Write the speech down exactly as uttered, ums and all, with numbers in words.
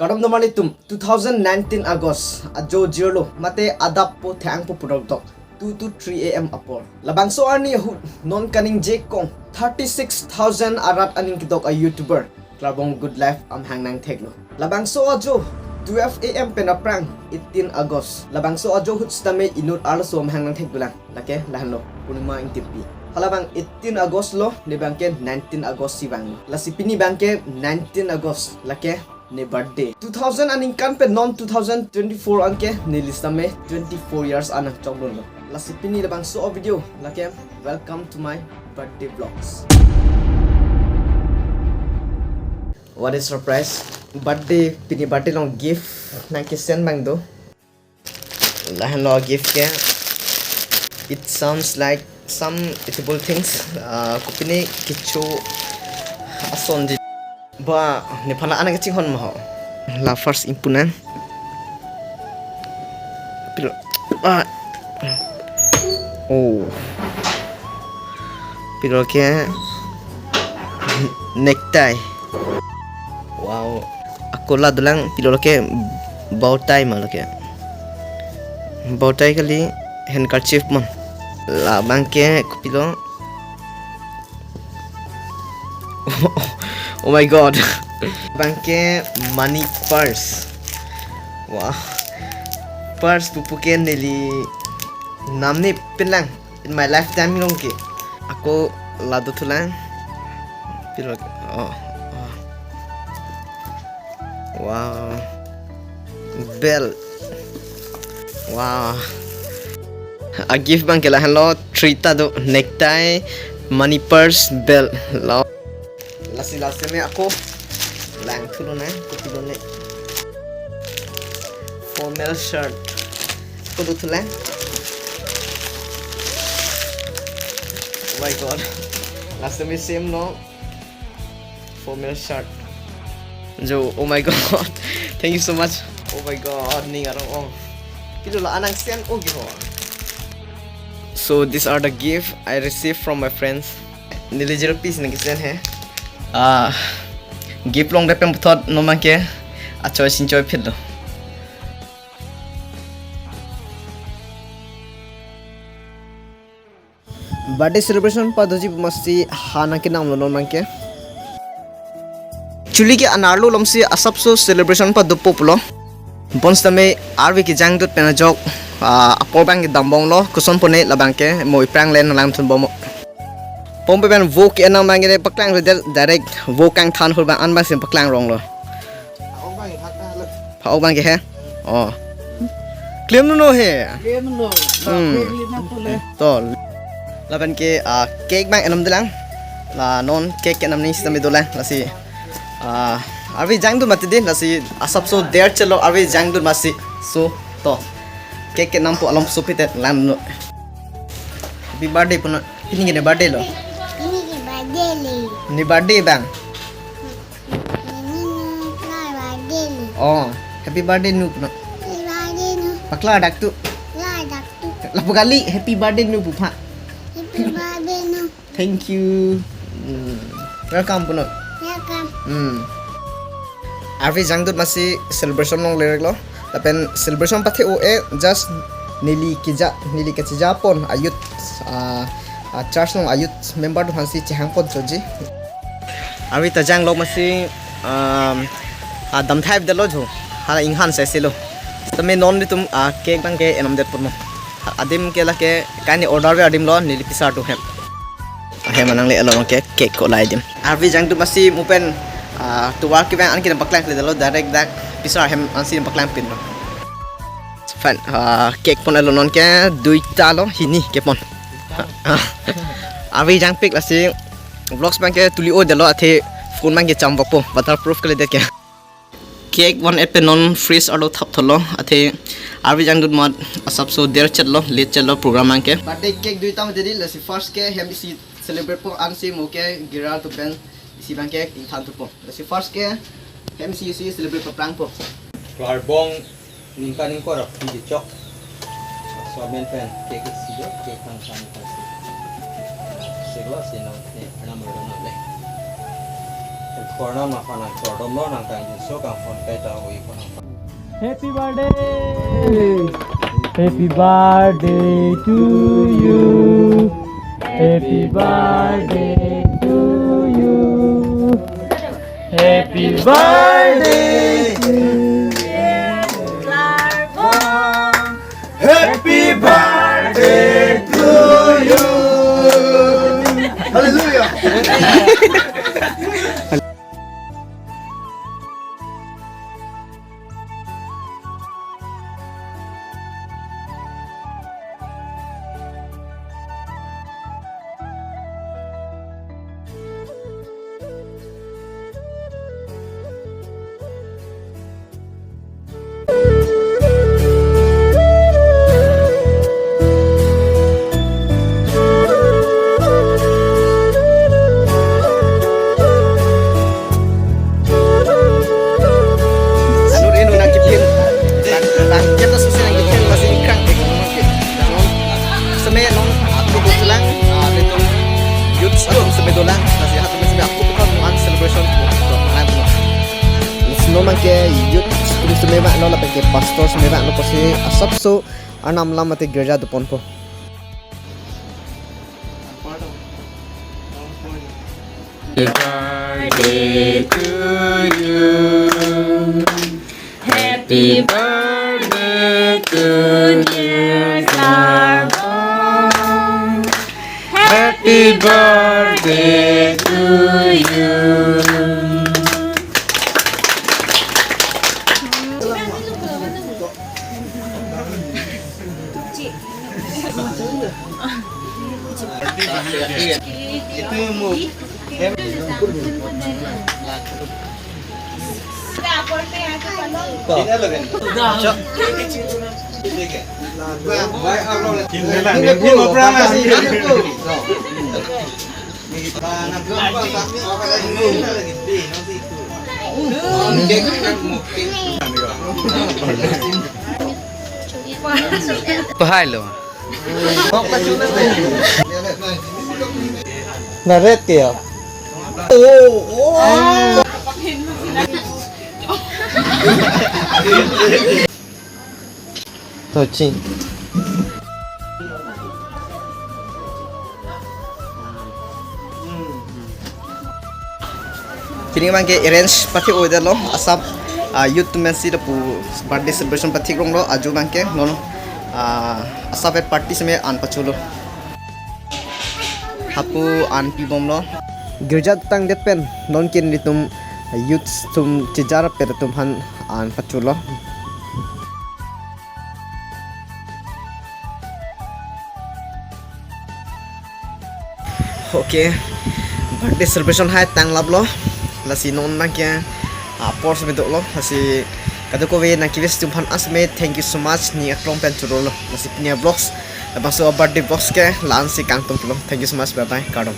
Kardom donmarlitum, two thousand nineteen August ajo jirlo mate adappo thangpo pudokdok two to three a m apor. Labangso arni ahut non kaningje kong thirty-six thousand arat aning kedok a YouTuber Klarbong Good Life amahang nangtheklo. Labangso ajo twelve a m pen aphrang eighteen August. Labangso ajo ahut sitame inut arloso amahang nangthekdolang. Lake lahenlo, Purnima Ingtipi. Halabang eighteen August lo, ne abangke nineteen August si vanglo. Lasi pini abangke nineteen August, lake ne birthday. Two thousand aningkan pen non two thousand twenty-four anke neli sitame twenty-four years an nangchokdunlo. Lasi pini labangso a-video, lake welcome to my birthday vlogs. What a surprise. Birthday, pini birthday along gift nangkesend abang do. Lahenlo gift ke. It sounds like some edible things. Ah, kopine kecho asonji. Ba, nephan la-an kachinghon ma ho. La first ingpu nang. Pilo, ah. Oh. Pilo ke necktie. Wow. Ako la dolang, pilo lake bow tie ma lake. Bow tie kali, handkerchief mon. Labangke kopilo. Oh my God. Abangke money purse. Wah. Purse pupu ke neli namne pinlang. In my lifetime along ke. Ako la dothulang. Pilo, oh, oh. Wow. Belt. Wow. A-gift abangke lahenlo, three ta do, necktie, money purse, belt lo. Lasi lasi me ako langthu lonang, kopilo ne. Formal shirt. Ako dothulang. Oh my God. Lasi me same lo. Formal shirt. Jo, oh my God. Thank you so much. Oh my God, ning arong ong. Pilo la-an angsong, oh, giho. So these are the gift I received from my friends. Neli jirpi si nangkesend he. Ah, gift along dep pen puthot non abangke achoi chinchoi phitlo. Birthday celebration padoji pu masi ha nangkenamlo non abangke. Chuli ke anerlo alomsi asapso celebration padopo pulo. Bonsitame arve kejangdut pen ajok, ah, apor abangke dambomlo, koson pone labangke mo iphrang len langthunbom. Pom pe pen vo ke-enam abangke paklang re der-, direct vo kangthan hur abang an abangsi paklang ronglo. Pha-ok abangke he. Oh. Klem no he. Klem no. Hmm. Klem na pule. To. Lapen ke, ah, cake abang enamdelang. La non cake kenam ni sitame dolang. Lasi, ah, arve jangdun mati de. Lasi asapso der chelo arve jangdun masi. So, to. Cake kenampo alom supit lang no. Happy birthday punon. Pini ke ne birthday lo. Pini ke birthday le. Ne birthday abang. Nini nu, paklang birthday nu. Oh, happy birthday nu punon. Happy birthday nu. Paklang dak tu. Paklang dak tu. Lapu kali, happy birthday nu pu pha. Happy birthday nu. Thank you. Hmm. Welcome punon. Welcome. Hmm. Arve jangdut masi celebration along lerek lo. Lapen celebration pathe-o-e just neli keja, neli kachejapon a-youth, ah, ah, church along a-youth member do aphansi chehangpon choji. Arve ta janglo masi, um, ah, damthai delo jo. Hala inghan sai selo. Tame non netum, ah, cake abangke enamdetpon mo. Adim ke lake kaini order ave adim lo, neli pisar do hem. Ahem anang le alo ke cake ko lai dim. Arve jangdut masi mo pen, ah, tovar kevang an ke nangpaklangkledetlo, direct dak pisar hem ansi nangpaklangpinlo. Fine, ah, cake pon alo non ke duita lo, hini kepon. Ah, arve jangpik lasi vlogs abangke tuli-o detlo athe phone abangke chamvokpo, waterproof kalidet ke. Cake one pen non freeze arlo thaptholo, athe arve jangdut amat asapso der chetlo, late chetlo program abangke. Birthday cake duita mati de, lasi first ke hem isi celebrate po ansi mo ke giral atum pen isi abangke ingthan thupo. Lasi first ke hem isi isi celebrate paprangpo. Klarbong ningkan ingkoi ra phli kechok. Laso amen pen cake isi do, cake kangsan isi. Selo si nang ne anam ro nang le. Khornam aphan nangchordomlo, nangkangjuso kangphon kaita oi pon nang. Happy birthday. Happy birthday to you. Happy birthday to you. Happy birthday to you. Happy birthday to you. Hallelujah. Anur inu nangkipin, nang, nang, kita susi nangkipin masih ikrang dek. Seme non aku dolang, ah, itu youth atum seme dolang, nasi atum seme aku bukan one celebration. Nasi non ke youth atum seme mak non, lapen ke pastor seme mak non, pusi asapso arnam alam mate girja doponpo. Happy birthday to you. Happy birthday to dear Sarvan. Happy birthday to you. Pahai lo. Na red ke ya? Oh, oh. To ching. Pini abang ke arrange pathik oidetlo, asap, ah, youth atum pensi lapu birthday celebration pathikronglo, aju abang ke non, ah, asap et party seme an pachulo. Hapu an pibomlo. Girja tangdet pen non ke nelitum youth atum chejar pen atum aphan an pachulo. Okay, birthday celebration hai tanglaplo. Lasi non abang ke, ah, apor seme dolo. Lasi kadokave nangkevisit atum aphan asme thank you so much. Ning aklong pen churolo. Lasi pini avlogs, labangso birthday vlogs ke la-an si kangtum pulo. Thank you so much. Bye bye. Kardom.